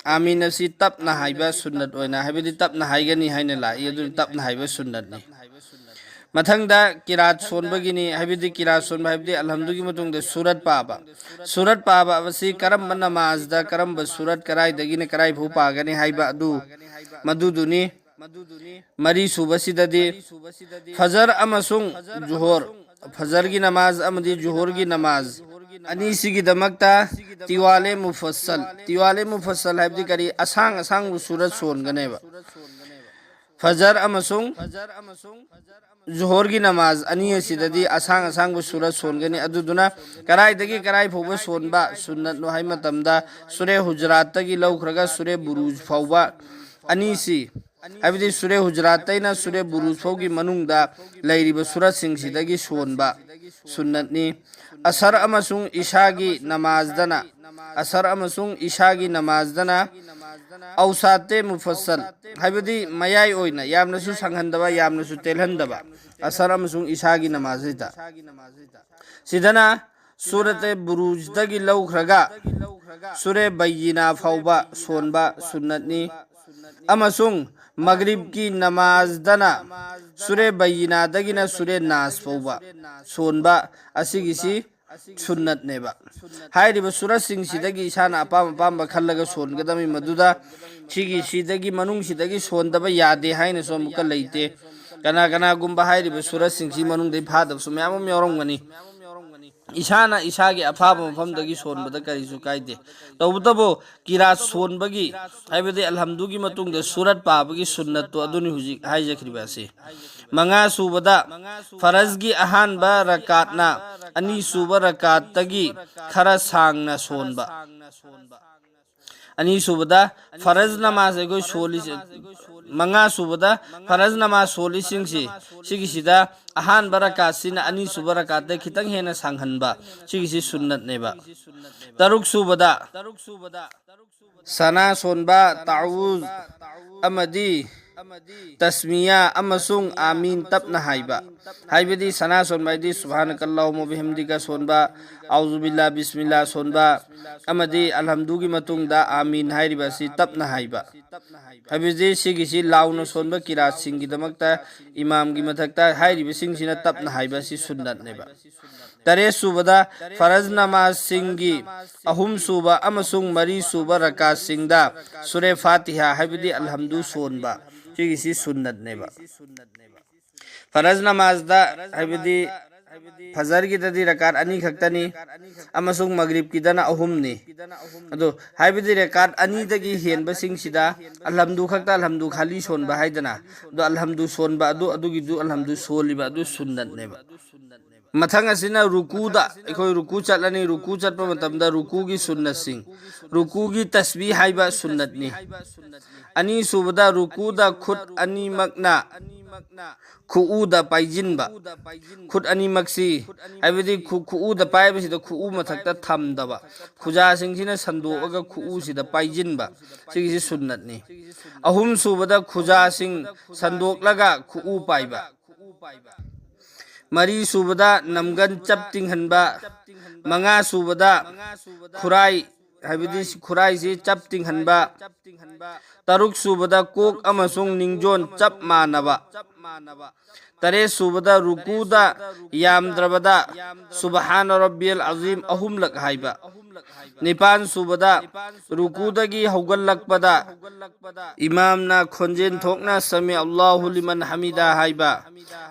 ꯑꯥꯃꯤꯟ ꯑꯁꯤ ꯇꯞꯅ ꯍꯥꯏꯕ ꯁꯨꯟꯅꯠ ꯑꯣꯏꯅ, ꯍꯥꯏꯕꯗꯤ ꯇꯞꯅ ꯍꯥꯏꯒꯅꯤ ꯍꯥꯏꯅ ꯂꯥꯛꯏ, ꯑꯗꯨꯅ ꯇꯞꯅ ꯍꯥꯏꯕ ꯁꯨꯟꯅꯠꯅꯤ꯫ ꯃꯊꯪꯗ ꯀꯤꯔꯥꯠ ꯁꯣꯟꯕꯒꯤꯅꯤ, ꯍꯥꯏꯕꯗꯤ ꯀꯤꯔꯥꯠ ꯁꯣꯟꯕ ꯍꯥꯏꯕꯗꯤ ꯑꯜꯍꯝꯗꯨꯒꯤ ꯃꯇꯨꯡꯗ ꯁꯨꯔꯠ ꯄꯥꯕ꯫ ꯁꯨꯔꯠ ꯄꯥꯕ ꯑꯁꯤ ꯀꯔꯝꯕ ꯅꯃꯥꯖꯗ ꯀꯔꯝꯕ ꯁꯨꯔꯠ ꯀꯔꯥꯏꯗꯒꯤꯅ ꯀꯔꯥꯏ ꯐꯥꯎ ꯄꯥꯒꯅꯤ ꯍꯥꯏꯕ ꯑꯗꯨ, ꯃꯗꯨꯗꯨꯅꯤ꯫ ꯃꯔꯤ ꯁꯨꯕꯁꯤꯗꯗꯤ ꯐꯖꯔ ꯑꯃꯁꯨꯡ ꯖꯨꯍꯣꯔ, ꯐꯖꯔꯒꯤ ꯅꯃꯥꯖ ꯑꯃꯗꯤ ꯖꯨꯍꯣꯔꯒꯤ ꯅꯃꯥꯖ ꯑꯅꯤꯁꯤꯒꯤꯗꯃꯛꯇ ꯇꯤꯋꯥꯂꯦ ꯃꯨꯐꯁꯜ, ꯇꯤꯋꯥꯂꯦ ꯃꯨꯐꯁꯜ ꯍꯥꯏꯕꯗꯤ ꯀꯔꯤ? ꯑꯁꯥꯡ ꯑꯁꯥꯡꯕ ꯁꯨꯔꯠ ꯁꯣꯟꯒꯅꯦꯕ꯫ ꯐꯖꯔ ꯑꯃꯁꯨꯡ ꯖꯨꯍꯣꯔꯒꯤ ꯅꯃꯥꯖ ꯑꯅꯤ ꯑꯁꯤꯗꯗꯤ ꯑꯁꯥꯡ ꯑꯁꯥꯡꯕ ꯁꯨꯔꯠ ꯁꯣꯟꯒꯅꯤ꯫ ꯑꯗꯨꯗꯨꯅ ꯀꯔꯥꯏꯗꯒꯤ ꯀꯔꯥꯏ ꯐꯥꯎꯕ ꯁꯣꯟꯕ ꯁꯨꯟꯅꯠꯅꯣ ꯍꯥꯏ ꯃꯇꯝꯗ, ꯁꯨꯔꯦ ꯍꯨꯖꯔꯥꯠꯇꯒꯤ ꯂꯧꯈ꯭ꯔꯒ ꯁꯨꯔꯦ ꯕꯨꯔꯨꯖ ꯐꯥꯎꯕ ꯑꯅꯤꯁꯤ, ꯍꯥꯏꯕꯗꯤ ꯁꯨꯔꯦ ꯍꯨꯖꯔꯥꯠꯇꯩꯅ ꯁꯨꯔꯦ ꯕꯨꯔꯨꯖ ꯐꯥꯎꯒꯤ ꯃꯅꯨꯡꯗ ꯂꯩꯔꯤꯕ ꯁꯨꯔꯠꯁꯤꯡꯁꯤꯗꯒꯤ ꯁꯣꯟꯕ ꯁꯨꯟꯅꯠꯅꯤ꯫ ꯑꯁꯔ ꯑꯃꯁꯨꯡ ꯏꯁꯥꯒꯤ ꯅꯃꯥꯖꯗꯅ, ꯑꯁꯔ ꯑꯃꯁꯨꯡ ꯏꯁꯥꯒꯤ ꯅꯃꯥꯖꯗꯅ ꯑꯧꯁꯥꯇꯦ ꯃꯨꯐꯁꯜ, ꯍꯥꯏꯕꯗꯤ ꯃꯌꯥꯏ ꯑꯣꯏꯅ ꯌꯥꯝꯅꯁꯨ ꯁꯥꯡꯍꯟꯗꯕ, ꯌꯥꯝꯅꯁꯨ ꯇꯦꯜꯍꯟꯗꯕ, ꯑꯁꯔ ꯑꯃꯁꯨꯡ ꯏꯁꯥꯒꯤ ꯅꯃꯥꯖꯁꯤꯗ꯫ ꯁꯤꯗꯅ ꯁꯨꯔꯇꯦ ꯕꯨꯔꯨꯖꯗꯒꯤ ꯂꯧꯈ꯭ꯔꯒ ꯁꯨꯔꯦ ꯕꯩꯌꯤꯅꯥ ꯐꯥꯎꯕ ꯁꯣꯟꯕ ꯁꯨꯟꯅꯠꯅꯤ꯫ ꯑꯃꯁꯨꯡ ꯃꯒ꯭ꯔꯤꯕꯀꯤ ꯅꯃꯥꯖꯗꯅ ꯁꯨꯔꯦ ꯕꯩꯌꯤꯅꯥꯗꯒꯤꯅ ꯁꯨꯔꯦ ꯅꯥꯁ ꯐꯥꯎꯕ ꯁꯣꯟꯕ ꯑꯁꯤꯒꯤꯁꯤ ꯁꯨꯟꯅꯠꯅꯦꯕ꯫ ꯍꯥꯏꯔꯤꯕ ꯁꯨꯔꯠꯁꯤꯡꯁꯤꯗꯒꯤ ꯏꯁꯥꯅ ꯑꯄꯥꯝ ꯑꯄꯥꯝꯕ ꯈꯜꯂꯒ ꯁꯣꯟꯒꯗꯕꯅꯤ꯫ ꯃꯗꯨꯗ ꯁꯤꯒꯤ, ꯁꯤꯗꯒꯤ, ꯃꯅꯨꯡꯁꯤꯗꯒꯤ ꯁꯣꯟꯗꯕ ꯌꯥꯗꯦ ꯍꯥꯏꯅꯁꯨ ꯑꯃꯨꯛꯀ ꯂꯩꯇꯦ꯫ ꯀꯅꯥ ꯀꯅꯥꯒꯨꯝꯕ ꯍꯥꯏꯔꯤꯕ ꯁꯨꯔꯠꯁꯤꯡꯁꯤ ꯃꯅꯨꯡꯗꯒꯤ ꯐꯥꯗꯕꯁꯨ ꯃꯌꯥꯝ ꯑꯃ ꯌꯥꯎꯔꯝꯒꯅꯤ꯫ ꯏꯁꯥꯅ ꯏꯁꯥꯒꯤ ꯑꯐꯥꯕ ꯃꯐꯝꯗꯒꯤ ꯁꯣꯟꯕꯗ ꯀꯔꯤꯁꯨ ꯀꯥꯏꯗꯦ꯫ ꯇꯧꯕꯇꯕꯨ ꯀꯤꯔꯥꯠ ꯁꯣꯟꯕꯒꯤ, ꯍꯥꯏꯕꯗꯤ ꯑꯜꯍꯝꯗꯨꯒꯤ ꯃꯇꯨꯡꯗ ꯁꯨꯔꯠ ꯄꯥꯕꯒꯤ ꯁꯨꯟꯅꯠꯇꯣ ꯑꯗꯨꯅꯤ ꯍꯧꯖꯤꯛ ꯍꯥꯏꯖꯈ꯭ꯔꯤꯕ ꯑꯁꯤ꯫ ꯃꯉꯥ ꯁꯨꯕꯗ ꯐꯔꯖꯒꯤ ꯑꯍꯥꯟꯕ ꯔꯀꯥꯠꯅ ꯑꯅꯤꯁꯨꯕ ꯔꯀꯥꯠꯇꯒꯤ ꯈꯔ ꯁꯥꯡꯅ ꯁꯣꯟꯕ꯫ ꯑꯅꯤꯁꯨꯕꯗ ꯐꯔꯖ ꯅꯃꯥꯖ ꯑꯩꯈꯣꯏ ꯁꯣꯜꯂꯤꯁꯦ, ꯃꯉꯥ ꯁꯨꯕꯗ ꯐꯔꯖ ꯅꯃꯥꯖ ꯁꯣꯜꯂꯤꯁꯤꯡꯁꯤ, ꯁꯤꯒꯤꯁꯤꯗ ꯑꯍꯥꯟꯕ ꯔꯀꯥꯠꯁꯤꯅ ꯑꯅꯤꯁꯨꯕ ꯔꯀꯥꯠꯇ ꯈꯤꯇꯪ ꯍꯦꯟꯅ ꯁꯥꯡꯍꯟꯕ, ꯁꯤꯒꯤꯁꯤ ꯁꯨꯟꯅꯠꯅꯦꯕ꯫ ꯇꯔꯨꯛ ꯁꯨꯕꯗ ꯁꯅꯥ ꯁꯣꯟꯕ, ꯇꯥꯎꯖ ꯑꯃꯗꯤ ꯇꯁꯃꯤꯌꯥ ꯑꯃꯁꯨꯡ ꯑꯥꯃꯤꯟ ꯇꯞꯅ ꯍꯥꯏꯕ, ꯍꯥꯏꯕꯗꯤ ꯁꯅꯥ ꯁꯣꯟꯕ ꯍꯥꯏꯗꯤ ꯁꯨꯕꯍꯥꯅꯀꯜꯂꯥꯍꯨꯝꯃ ꯕꯤꯍꯝꯗꯤꯀ ꯁꯣꯟꯕ, ꯑꯥꯎꯖꯨ ꯕꯤꯜꯂꯥ, ꯕꯤꯁꯃꯤꯜꯂꯥ ꯁꯣꯟꯕ ꯑꯃꯗꯤ ꯑꯜꯍꯝꯗꯨꯒꯤ ꯃꯇꯨꯡꯗ ꯑꯥꯃꯤꯟ ꯍꯥꯏꯔꯤꯕ ꯑꯁꯤ ꯇꯞꯅ ꯍꯥꯏꯕ꯫ ꯍꯥꯏꯕꯗꯤ ꯁꯤꯒꯤꯁꯤ ꯂꯥꯎꯅ ꯁꯣꯟꯕ ꯀꯤꯔꯥꯠꯁꯤꯡꯒꯤꯗꯃꯛꯇ ꯏꯃꯥꯝꯒꯤ ꯃꯊꯛꯇ ꯍꯥꯏꯔꯤꯕꯁꯤꯡꯁꯤꯅ ꯇꯞꯅ ꯍꯥꯏꯕ ꯑꯁꯤ ꯁꯨꯟꯅꯠꯅꯦꯕ꯫ ꯇꯔꯦꯠ ꯁꯨꯕꯗ ꯐꯔꯖ ꯅꯃꯥꯖꯁꯤꯡꯒꯤ ꯑꯍꯨꯝ ꯁꯨꯕ ꯑꯃꯁꯨꯡ ꯃꯔꯤ ꯁꯨꯕ ꯔꯀꯥꯠꯁꯤꯡꯗ ꯁꯨꯔꯦ ꯐꯥꯇꯤꯍꯥ ꯍꯥꯏꯕꯗꯤ ꯑꯜꯍꯝꯗꯨ ꯁꯣꯟꯕ, ꯁꯤꯒꯤꯁꯤ ꯁꯨꯟꯅꯠꯅꯦꯕ꯫ ꯐꯔꯖ ꯅꯃꯥꯖꯗ, ꯍꯥꯏꯕꯗꯤ ꯐꯖꯔꯒꯤꯗꯗꯤ ꯔꯀꯥꯠ ꯑꯅꯤ ꯈꯛꯇꯅꯤ ꯑꯃꯁꯨꯡ ꯃꯒ꯭ꯔꯤꯕꯀꯤꯗꯅ ꯑꯍꯨꯝꯅꯤ꯫ ꯑꯗꯨ ꯍꯥꯏꯕꯗꯤ ꯔꯀꯥꯠ ꯑꯅꯤꯗꯒꯤ ꯍꯦꯟꯕꯁꯤꯡꯁꯤꯗ ꯑꯜꯍꯝꯗꯨ ꯈꯛꯇ, ꯑꯜꯍꯝꯗꯨ ꯈꯥꯂꯤ ꯁꯣꯟꯕ ꯍꯥꯏꯗꯅ, ꯑꯗꯣ ꯑꯜꯍꯝꯗꯨ ꯁꯣꯟꯕ ꯑꯗꯨ, ꯑꯗꯨꯒꯤꯗꯨ ꯑꯜꯍꯝꯗꯨ ꯁꯣꯜꯂꯤꯕ ꯑꯗꯨ ꯁꯨꯟꯅꯠꯅꯦꯕ꯫ ꯃꯊꯪ ꯑꯁꯤꯅ ꯔꯨꯀꯨꯗ, ꯑꯩꯈꯣꯏ ꯔꯨꯀꯨ ꯆꯠꯂꯅꯤ꯫ ꯔꯨꯀꯨ ꯆꯠꯄ ꯃꯇꯝꯗ ꯔꯨꯀꯨꯒꯤ ꯁꯨꯟꯅꯠꯁꯤꯡ, ꯔꯨꯀꯨꯒꯤ ꯇꯁꯕꯤ ꯍꯥꯏꯕ ꯁꯨꯟꯅꯠꯅꯤ꯫ ꯑꯅꯤꯁꯨꯕꯗ ꯔꯨꯀꯨꯗ ꯈꯨꯠ ꯑꯅꯤꯃꯛꯅ ꯈꯨꯎꯗ ꯄꯥꯏꯁꯤꯟꯕ꯫ ꯈꯨꯠ ꯑꯅꯤꯃꯛꯁꯤ, ꯍꯥꯏꯕꯗꯤ ꯈꯨ-, ꯈꯨꯎꯗ ꯄꯥꯏꯕꯁꯤꯗ ꯈꯨꯎ ꯃꯊꯛꯇ ꯊꯝꯗꯕ, ꯈꯨꯖꯥꯁꯤꯡꯁꯤꯅ ꯁꯟꯗꯣꯛꯑꯒ ꯈꯨꯎꯁꯤꯗ ꯄꯥꯏꯁꯤꯟꯕ, ꯁꯤꯒꯤꯁꯤ ꯁꯨꯟꯅꯠꯅꯤ꯫ ꯑꯍꯨꯝ ꯁꯨꯕꯗ ꯈꯨꯖꯥꯁꯤꯡ ꯁꯟꯗꯣꯛꯂꯒ ꯈꯨꯎ ꯄꯥꯏꯕ꯫ ꯃꯔꯤ ꯁꯨꯕꯗ ꯅꯝꯒꯟ ꯆꯞ ꯇꯤꯡꯍꯟꯕ꯫ ꯃꯉꯥ ꯁꯨꯕꯗ ꯈꯨꯔꯥꯏ, ꯍꯥꯏꯕꯗꯤ ꯈꯨꯔꯥꯏꯁꯤ ꯆꯞ ꯇꯤꯡꯍꯟꯕ꯫ ꯇꯔꯨꯛ ꯁꯨꯕꯗ ꯀꯣꯛ ꯑꯃꯁꯨꯡ ꯅꯤꯡꯖꯣꯟ ꯆꯞ ꯃꯥꯟꯅꯕ꯫ ꯇꯔꯦꯠ ꯁꯨꯕꯗ ꯔꯨꯀꯨꯗ ꯌꯥꯝꯗ꯭ꯔꯕꯗ ꯁꯨꯕꯍꯥꯅ ꯔꯕꯤꯌꯜ ꯑꯖꯤꯝ ꯑꯍꯨꯝꯂꯛ ꯍꯥꯏꯕ꯫ ꯅꯤꯄꯥꯟ ꯁꯨꯕꯗ ꯔꯨꯀꯨꯗꯒꯤ ꯍꯧꯒꯠꯂꯛꯄꯗ ꯏꯃꯥꯝꯅ ꯈꯣꯟꯖꯦꯜ ꯊꯣꯛꯅ ꯁꯃꯤ ꯑꯜꯂꯥꯍꯨ ꯂꯤꯃꯟ ꯍꯃꯤꯗꯥ ꯍꯥꯏꯕ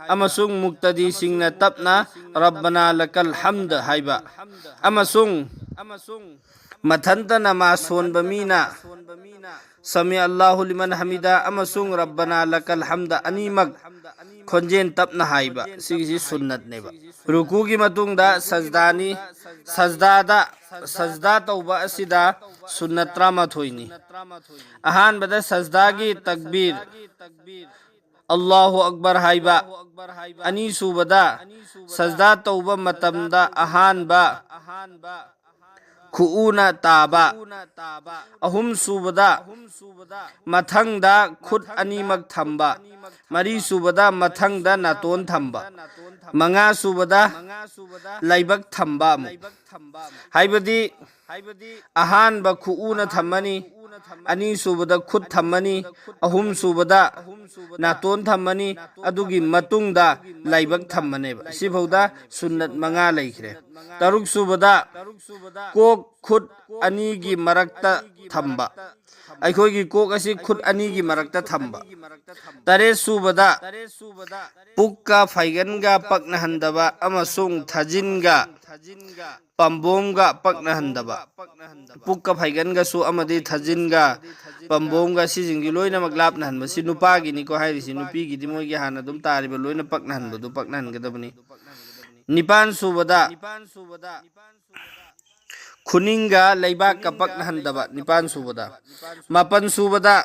ꯑꯃꯁꯨꯡ ꯃꯨꯛꯇꯗꯤꯁꯤꯡꯅ ꯇꯞꯅ ꯔꯕꯅꯥ ꯂꯀꯜ ꯍꯝꯗ ꯍꯥꯏꯕ ꯑꯃꯁꯨꯡ ꯃꯊꯟꯇ ꯅꯃꯥꯖ ꯁꯣꯟꯕ ꯃꯤꯅ ꯁꯃꯤ ꯑꯜꯂꯥꯍꯨ ꯂꯤꯃꯟ ꯍꯃꯤꯗꯥ ꯑꯃꯁꯨꯡ ꯔꯕꯅꯥ ꯂꯀꯜ ꯍꯝꯗ ꯑꯅꯤꯃꯛ ꯈꯣꯟꯖꯦꯜ ꯇꯞꯅ ꯍꯥꯏꯕ, ꯁꯤꯒꯤꯁꯤ ꯁꯨꯟꯅꯠꯅꯦꯕ꯫ ꯔꯨꯀꯨꯒꯤ ꯃꯇꯨꯡꯗ ꯁꯖꯗꯥꯅꯤ꯫ ꯁꯖꯗꯥꯗ, ꯁꯖꯗꯥ ꯇꯧꯕ ꯑꯁꯤꯗ ꯁꯨꯟꯅꯠ ꯇꯔꯥꯃꯥꯊꯣꯏꯅꯤ꯫ ꯑꯍꯥꯟꯕꯗ ꯁꯖꯗꯥꯒꯤ ꯇꯛꯕꯤꯔ, ꯑꯜꯂꯥꯍꯨ ꯑꯛꯕꯔ ꯍꯥꯏꯕ꯫ ꯑꯅꯤꯁꯨꯕꯗ ꯁꯖꯗꯥ ꯇꯧꯕ ꯃꯇꯝꯗ ꯑꯍꯥꯟꯕ ꯈꯨꯎꯅ ꯇꯥꯕ꯫ ꯑꯍꯨꯝ ꯁꯨꯕꯗ ꯃꯊꯪꯗ ꯈꯨꯠ ꯑꯅꯤꯃꯛ ꯊꯝꯕ꯫ ꯃꯔꯤ ꯁꯨꯕꯗ ꯃꯊꯪꯗ ꯅꯥꯇꯣꯟ ꯊꯝꯕ꯫ ꯃꯉꯥ ꯁꯨꯕꯗ ꯂꯥꯏꯕꯛ ꯊꯝꯕ ꯑꯃꯨꯛ꯫ ꯍꯥꯏꯕꯗꯤ ꯑꯍꯥꯟꯕ ꯈꯨꯎꯅ ꯊꯝꯃꯅꯤ, ꯑꯅꯤ ꯁꯨꯕꯗ ꯈꯨꯠ ꯊꯝꯃꯅꯤ, ꯑꯍꯨꯝ ꯁꯨꯕꯗ ꯅꯥꯇꯣꯟ ꯊꯝꯃꯅꯤ, ꯑꯗꯨꯒꯤ ꯃꯇꯨꯡꯗ ꯂꯥꯏꯕꯛ ꯊꯝꯃꯅꯦꯕ꯫ ꯁꯤꯐꯧꯗ ꯁꯨꯟꯅꯠ ꯃꯉꯥ ꯂꯩꯈ꯭ꯔꯦ꯫ ꯇꯔꯨꯛ ꯁꯨꯕꯗ ꯀꯣꯛ ꯈꯨꯠ ꯑꯅꯤꯒꯤ ꯃꯔꯛꯇ ꯊꯝꯕ꯫ ꯑꯩꯈꯣꯏꯒꯤ ꯀꯣꯛ ꯑꯁꯤ ꯈꯨꯠ ꯑꯅꯤꯒꯤ ꯃꯔꯛꯇ ꯊꯝꯕ꯫ ꯇꯔꯦꯠ ꯁꯨꯕꯗ ꯄꯨꯛꯀ ꯐꯩꯒꯟꯒ ꯄꯛꯅꯍꯟꯗꯕ ꯑꯃꯁꯨꯡ ꯊꯥꯖꯤꯟꯒ ꯄꯥꯝꯕꯣꯝꯒ ꯄꯛꯅꯍꯟꯗꯕ꯫ ꯄꯨꯛꯀ ꯐꯩꯒꯟꯒꯁꯨ ꯑꯃꯗꯤ ꯊꯥꯖꯤꯟꯒ ꯄꯥꯝꯕꯣꯝꯒ ꯁꯤꯁꯤꯡꯁꯤ ꯂꯣꯏꯅꯃꯛ ꯂꯥꯞꯅꯍꯟꯕ꯫ ꯁꯤ ꯅꯨꯄꯥꯒꯤꯅꯤꯀꯣ ꯍꯥꯏꯔꯤꯁꯤ꯫ ꯅꯨꯄꯤꯒꯤꯗꯤ ꯃꯣꯏꯒꯤ ꯍꯥꯟꯅ ꯑꯗꯨꯝ ꯇꯥꯔꯤꯕ ꯂꯣꯏꯅ ꯄꯛꯅꯍꯟꯕꯗꯨ ꯄꯛꯅꯍꯟꯒꯗꯕꯅꯤ꯫ ꯅꯤꯄꯥꯟ ꯁꯨꯕꯗ ꯈꯨꯅꯤꯡꯒ ꯂꯩꯕꯥꯛꯀ ꯄꯛꯅꯍꯟꯗꯕ, ꯅꯤꯄꯥꯟ ꯁꯨꯕꯗ꯫ ꯃꯥꯄꯟ ꯁꯨꯕꯗ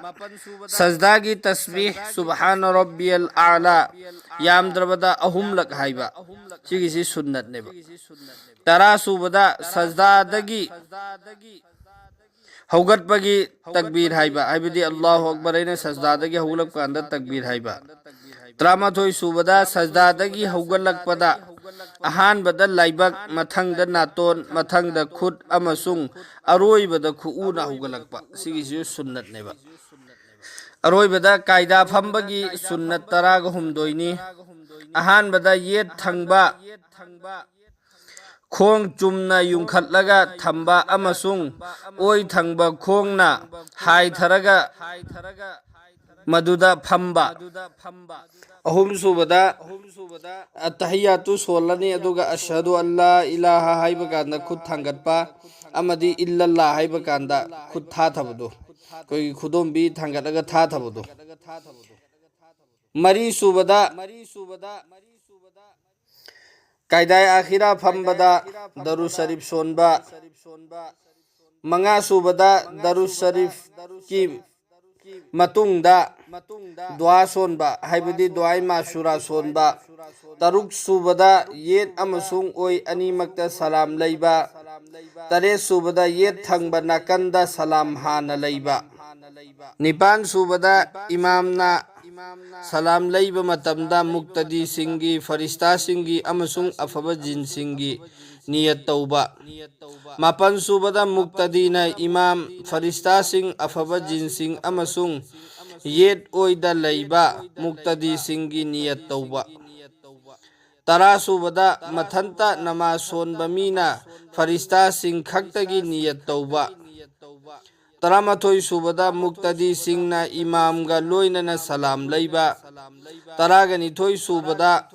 ꯁꯖꯗꯥꯒꯤ ꯇꯁꯕꯤꯍ ꯁꯨꯕꯍꯥꯅ ꯔꯕꯤꯌꯜ ꯑꯥꯂꯥ ꯌꯥꯝꯗ꯭ꯔꯕꯗ ꯑꯍꯨꯝꯂꯛ ꯍꯥꯏꯕ, ꯁꯤꯒꯤꯁꯤ ꯁꯨꯟꯅꯠꯅꯦꯕ꯫ ꯇꯔꯥ ꯁꯨꯕꯗ ꯁꯖꯗꯥꯗꯒꯤ ꯍꯧꯒꯠꯄꯒꯤ ꯇꯛꯕꯤꯔ ꯍꯥꯏꯕ, ꯍꯥꯏꯕꯗꯤ ꯑꯜꯂꯥꯍꯨ ꯑꯛꯕꯔ ꯑꯩꯅ ꯁꯖꯗꯥꯗꯒꯤ ꯍꯧꯒꯠꯂꯛꯄ ꯀꯥꯟꯗ ꯇꯛꯕꯤꯔ ꯍꯥꯏꯕ꯫ ꯇꯔꯥꯃꯥꯊꯣꯏ ꯁꯨꯕꯗ ꯁꯖꯗꯥꯗꯒꯤ ꯍꯧꯒꯠꯂꯛꯄꯗ ꯑꯍꯥꯟꯕꯗ ꯂꯥꯏꯕꯛ, ꯃꯊꯪꯗ ꯅꯥꯇꯣꯟ, ꯃꯊꯪꯗ ꯈꯨꯠ ꯑꯃꯁꯨꯡ ꯑꯔꯣꯏꯕꯗ ꯈꯨꯎꯅ ꯍꯧꯒꯠꯂꯛꯄ, ꯁꯤꯒꯤꯁꯤꯁꯨ ꯁꯨꯟꯅꯠꯅꯦꯕ꯫ ꯑꯔꯣꯏꯕꯗ ꯀꯥꯏꯗꯥ ꯐꯝꯕꯒꯤ ꯁꯨꯟꯅꯠ ꯇꯔꯥꯒ ꯍꯨꯝꯗꯣꯏꯅꯤ꯫ ꯑꯍꯥꯟꯕꯗ ꯌꯦꯠ ꯊꯪꯕ ꯈꯣꯡ ꯆꯨꯝꯅ ꯌꯨꯡꯈꯠꯂꯒ ꯊꯝꯕ ꯑꯃꯁꯨꯡ ꯑꯣꯏ ꯊꯪꯕ ꯈꯣꯡꯅ ꯍꯥꯏꯊꯔꯒ ꯃꯗꯨꯗ ꯐꯝꯕ꯫ ꯑꯍꯨꯝꯁꯨꯕꯗ ꯑꯠꯇꯍꯤꯌꯥꯇꯨ ꯁꯣꯜꯂꯅꯤ, ꯑꯗꯨꯒ ꯑꯁꯍꯗꯨ ꯑꯜꯂꯥ ꯏꯂꯥꯍ ꯍꯥꯏꯕ ꯀꯥꯟꯗ ꯈꯨꯠ ꯊꯥꯡꯒꯠꯄ ꯑꯃꯗꯤ ꯏꯜꯂꯜꯂꯥ ꯍꯥꯏꯕ ꯀꯥꯟꯗ ꯈꯨꯠ ꯊꯥꯊꯕꯗꯨ, ꯑꯩꯈꯣꯏꯒꯤ ꯈꯨꯗꯣꯝꯕꯤ ꯊꯥꯡꯒꯠꯂꯒ ꯊꯥꯊꯕꯗꯨ꯫ ꯃꯔꯤ ꯁꯨꯕꯗ ꯀꯥꯏꯗꯥꯏ ꯑꯥꯈꯤꯔꯥ ꯐꯝꯕꯗ ꯗꯔꯨ ꯁꯔꯤꯐ ꯁꯣꯟꯕ꯫ ꯃꯉꯥ ꯁꯨꯕꯗ ꯗꯔꯨ ꯁꯔꯤꯐꯀꯤ ꯃꯇꯨꯡꯗ ꯗꯨꯋꯥ ꯁꯣꯟꯕ, ꯍꯥꯏꯕꯗꯤ ꯗꯨꯋꯥꯏ ꯃꯥꯁꯨꯔꯥ ꯁꯣꯟꯕ꯫ ꯇꯔꯨꯛ ꯁꯨꯕꯗ ꯌꯦꯠ ꯑꯃꯁꯨꯡ ꯑꯣꯏ ꯑꯅꯤꯃꯛꯇ ꯁꯂꯥꯝ ꯂꯩꯕ꯫ ꯇꯔꯦꯠ ꯁꯨꯕꯗ ꯌꯦꯠ ꯊꯪꯕ ꯅꯥꯀꯟꯗ ꯁꯂꯥꯝ ꯍꯥꯟꯅ ꯂꯩꯕ꯫ ꯅꯤꯄꯥꯟ ꯁꯨꯕꯗ ꯏꯃꯥꯝꯅ ꯁꯂꯥꯝ ꯂꯩꯕ ꯃꯇꯝꯗ ꯃꯨꯛꯇꯗꯤꯁꯤꯡꯒꯤ, ꯐꯔꯤꯁꯇꯥꯁꯤꯡꯒꯤ ꯑꯃꯁꯨꯡ ꯑꯐꯕ ꯖꯤꯟꯁꯤꯡꯒꯤ ꯅꯤꯌꯠ ꯇꯧꯕ꯫ ꯃꯥꯄꯟ ꯁꯨꯕꯗ ꯃꯨꯛꯇꯗꯤꯅ ꯏꯃꯥꯝ, ꯐꯔꯤꯁꯇꯥꯁꯤꯡ, ꯑꯐꯕ ꯖꯤꯟꯁꯤꯡ ꯑꯃꯁꯨꯡ ꯌꯦꯠ ꯑꯣꯏꯗ ꯂꯩꯕ ꯃꯨꯛꯇꯗꯤꯁꯤꯡꯒꯤ ꯅꯤꯌꯠ ꯇꯧꯕ꯫ ꯇꯔꯥ ꯁꯨꯕꯗ ꯃꯊꯟꯇ ꯅꯃꯥꯖ ꯁꯣꯟꯕ ꯃꯤꯅ ꯐꯔꯤꯁꯇꯥꯁꯤꯡ ꯈꯛꯇꯒꯤ ꯅꯤꯌꯠ ꯇꯧꯕ꯫ ꯇꯔꯥꯃꯥꯊꯣꯏ ꯁꯨꯕꯗ ꯃꯨꯛꯇꯗꯤꯁꯤꯡꯅ ꯏꯃꯥꯝꯒ ꯂꯣꯏꯅꯅ ꯁꯂꯥꯝ ꯂꯩꯕ꯫ ꯇꯔꯥꯒ ꯅꯤꯊꯣꯏ ꯁꯨꯕꯗ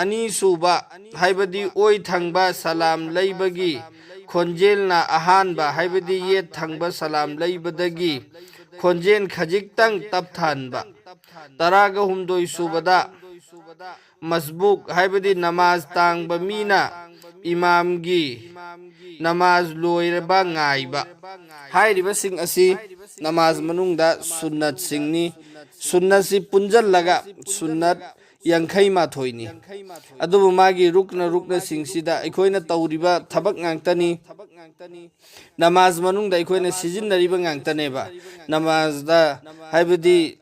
ꯑꯅꯤꯁꯨꯕ, ꯍꯥꯏꯕꯗꯤ ꯑꯣꯏ ꯊꯪꯕ ꯁꯂꯥꯝ ꯂꯩꯕꯒꯤ ꯈꯣꯟꯖꯦꯜꯅ ꯑꯍꯥꯟꯕ, ꯍꯥꯏꯕꯗꯤ ꯌꯦꯠ ꯊꯪꯕ ꯁꯂꯥꯝ ꯂꯩꯕꯗꯒꯤ ꯈꯣꯟꯖꯦꯜ ꯈꯖꯤꯛꯇꯪ ꯇꯞꯊꯍꯟꯕ꯫ ꯇꯔꯥꯒ ꯍꯨꯝꯗꯣꯏ ꯁꯨꯕꯗ ꯃꯁꯕꯨꯛ, ꯍꯥꯏꯕꯗꯤ ꯅꯃꯥꯖ ꯇꯥꯡꯕ ꯃꯤꯅ ꯏꯃꯥꯝꯒꯤ ꯅꯃꯥꯖ ꯂꯣꯏꯔꯕ ꯉꯥꯏꯕ꯫ ꯍꯥꯏꯔꯤꯕꯁꯤꯡ ꯑꯁꯤ ꯅꯃꯥꯖ ꯃꯅꯨꯡꯗ ꯁꯨꯟꯅꯠꯁꯤꯡꯅꯤ꯫ ꯁꯨꯟꯅꯠꯁꯤ ꯄꯨꯟꯖꯜꯂꯒ ꯁꯨꯟꯅꯠ ꯌꯥꯡꯈꯩ ꯃꯥꯊꯣꯏꯅꯤ꯫ ꯑꯗꯨꯕꯨ ꯃꯥꯒꯤ ꯔꯨꯛꯅ ꯔꯨꯛꯅꯁꯤꯡꯁꯤꯗ ꯑꯩꯈꯣꯏꯅ ꯇꯧꯔꯤꯕ ꯊꯕꯛ ꯉꯥꯛꯇꯅꯤ꯫ ꯅꯃꯥꯖ ꯃꯅꯨꯡꯗ ꯑꯩꯈꯣꯏꯅ ꯁꯤꯖꯤꯟꯅꯔꯤꯕ ꯉꯥꯛꯇꯅꯦꯕ꯫ ꯅꯃꯥꯖꯗ ꯍꯥꯏꯕꯗꯤ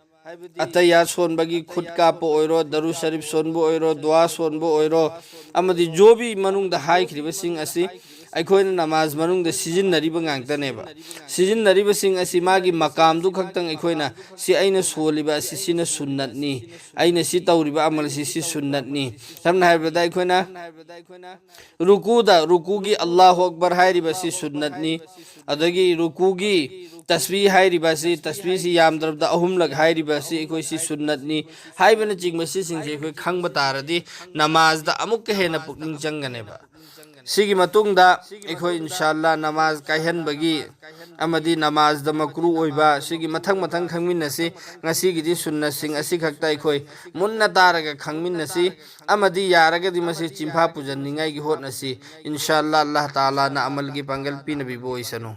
ꯑꯇꯌꯥ ꯁꯣꯟꯕꯒꯤ ꯈꯨꯠ ꯀꯥꯞꯄ ꯑꯣꯏꯔꯣ, ꯗꯔꯨ ꯁꯔꯤꯐ ꯁꯣꯟꯕ ꯑꯣꯏꯔꯣ, ꯗꯨꯋꯥ ꯁꯣꯟꯕ ꯑꯣꯏꯔꯣ, ꯑꯃꯗꯤ ꯖꯣꯕꯤ ꯃꯅꯨꯡꯗ ꯍꯥꯏꯈ꯭ꯔꯤꯕꯁꯤꯡ ꯑꯁꯤ ꯑꯩꯈꯣꯏꯅ ꯅꯃꯥꯖ ꯃꯅꯨꯡꯗ ꯁꯤꯖꯤꯟꯅꯔꯤꯕ ꯉꯥꯛꯇꯅꯦꯕ꯫ ꯁꯤꯖꯤꯟꯅꯔꯤꯕꯁꯤꯡ ꯑꯁꯤ ꯃꯥꯒꯤ ꯃꯀꯥꯝꯗꯨ ꯈꯛꯇꯪ ꯑꯩꯈꯣꯏꯅ ꯁꯤ ꯑꯩꯅ ꯁꯣꯜꯂꯤꯕ ꯑꯁꯤ ꯁꯤꯅ ꯁꯨꯟꯅꯠꯅꯤ, ꯑꯩꯅ ꯁꯤ ꯇꯧꯔꯤꯕ ꯑꯃꯜꯁꯤ ꯁꯤ ꯁꯨꯟꯅꯠꯅꯤ꯫ ꯁꯝꯅ ꯍꯥꯏꯔꯕꯗ ꯑꯩꯈꯣꯏꯅ ꯔꯨꯀꯨꯗ, ꯔꯨꯀꯨꯒꯤ ꯑꯜꯂꯥꯍꯨ ꯑꯛꯕꯔ ꯍꯥꯏꯔꯤꯕꯁꯤ ꯁꯨꯟꯅꯠꯅꯤ꯫ ꯑꯗꯒꯤ ꯔꯨꯀꯨꯒꯤ ꯇꯁꯕꯤ ꯍꯥꯏꯔꯤꯕꯁꯤ, ꯇꯁꯕꯤꯁꯤ ꯌꯥꯝꯗ꯭ꯔꯕꯗ ꯑꯍꯨꯝꯂꯛ ꯍꯥꯏꯔꯤꯕꯁꯤ ꯑꯩꯈꯣꯏ ꯁꯤ ꯁꯨꯟꯅꯠꯅꯤ ꯍꯥꯏꯕꯅꯆꯤꯡꯕ ꯁꯤꯁꯤꯡꯁꯦ ꯑꯩꯈꯣꯏ ꯈꯪꯕ ꯇꯥꯔꯗꯤ ꯅꯃꯥꯖꯗ ꯑꯃꯨꯛꯀ ꯍꯦꯟꯅ ꯄꯨꯛꯅꯤꯡ ꯆꯪꯒꯅꯦꯕ꯫ ꯁꯤꯒꯤ ꯃꯇꯨꯡꯗ ꯑꯩꯈꯣꯏ ꯏꯟꯁꯥ ꯑꯜꯂꯥ ꯅꯃꯥꯖ ꯀꯥꯏꯍꯟꯕꯒꯤ ꯑꯃꯗꯤ ꯅꯃꯥꯖꯗ ꯃꯀ꯭ꯔꯨ ꯑꯣꯏꯕ ꯁꯤꯒꯤ ꯃꯊꯪ ꯃꯊꯪ ꯈꯪꯃꯤꯟꯅꯁꯤ꯫ ꯉꯁꯤꯒꯤꯗꯤ ꯁꯨꯟꯅꯁꯤꯡ ꯑꯁꯤꯈꯛꯇ ꯑꯩꯈꯣꯏ ꯃꯨꯟꯅ ꯇꯥꯔꯒ ꯈꯪꯃꯤꯟꯅꯁꯤ꯫ ꯑꯃꯗꯤ ꯌꯥꯔꯒꯗꯤ ꯃꯁꯤ ꯆꯤꯟꯐꯥ ꯄꯨꯖꯟꯅꯤꯡꯉꯥꯏꯒꯤ ꯍꯣꯠꯅꯁꯤ꯫ ꯏꯟꯁꯥ ꯑꯜꯂꯥ, ꯑꯜꯂꯥꯍ ꯇꯥꯂꯥꯅ ꯑꯃꯜꯒꯤ ꯄꯥꯡꯒꯜ ꯄꯤꯅꯕꯤꯕ ꯑꯣꯏꯁꯅꯨ꯫